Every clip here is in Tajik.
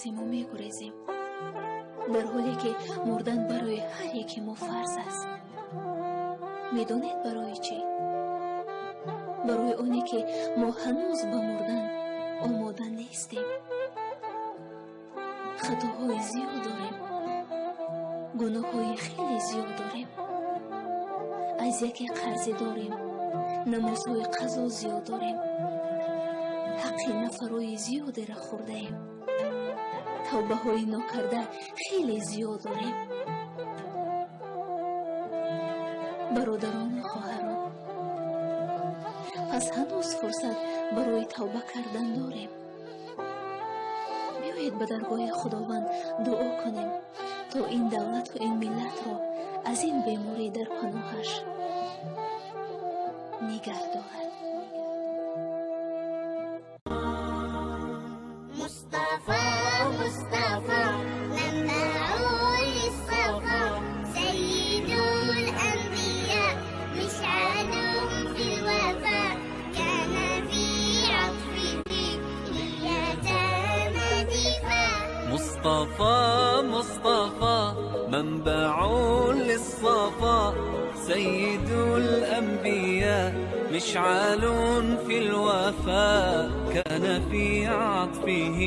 Метарсему мегурезем, дар ҳоле ки мурдан барои ҳар яке мо фарз аст. Медонед, барои чӣ? Барои оне ки мо ҳанӯз ба мурдан омода нестем. Хатоҳои зиёд дорем, гуноҳҳои хеле зиёд дорем, аз яке қарзе дорем, намозҳои қазо зиёд дорем, ҳаққи нафарои зиёдеро хӯрдаем, тавбаҳои нокарда хеле зиёд дорем. Бародарону хоҳарон, пас ҳанӯз фурсат барои тавба кардан дорем. Биёед, ба даргоҳи Худованд дуо кунем, то ин давлату ин миллатро аз ин беморӣ дар паноҳаш нигаҳ дорад. مصطفى مصطفى منبع للصفا، سيد الأنبياء مشعل في الوفاء، كان في عطفه لليتامى دفاع. مصطفى مصطفى منبع للصفا، سيد الأنبياء مشعل في الوفاء، كان في عطفه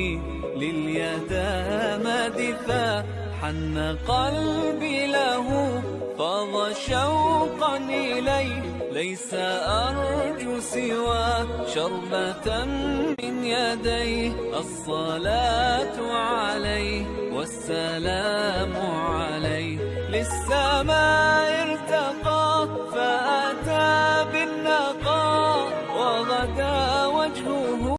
لليتامى دفاع. حن قلبي له، فاض شوقا إليه، ليس أرجو سوى شربة من يديه. الصلاة عليه والسلام عليه، للسماء ارتقى.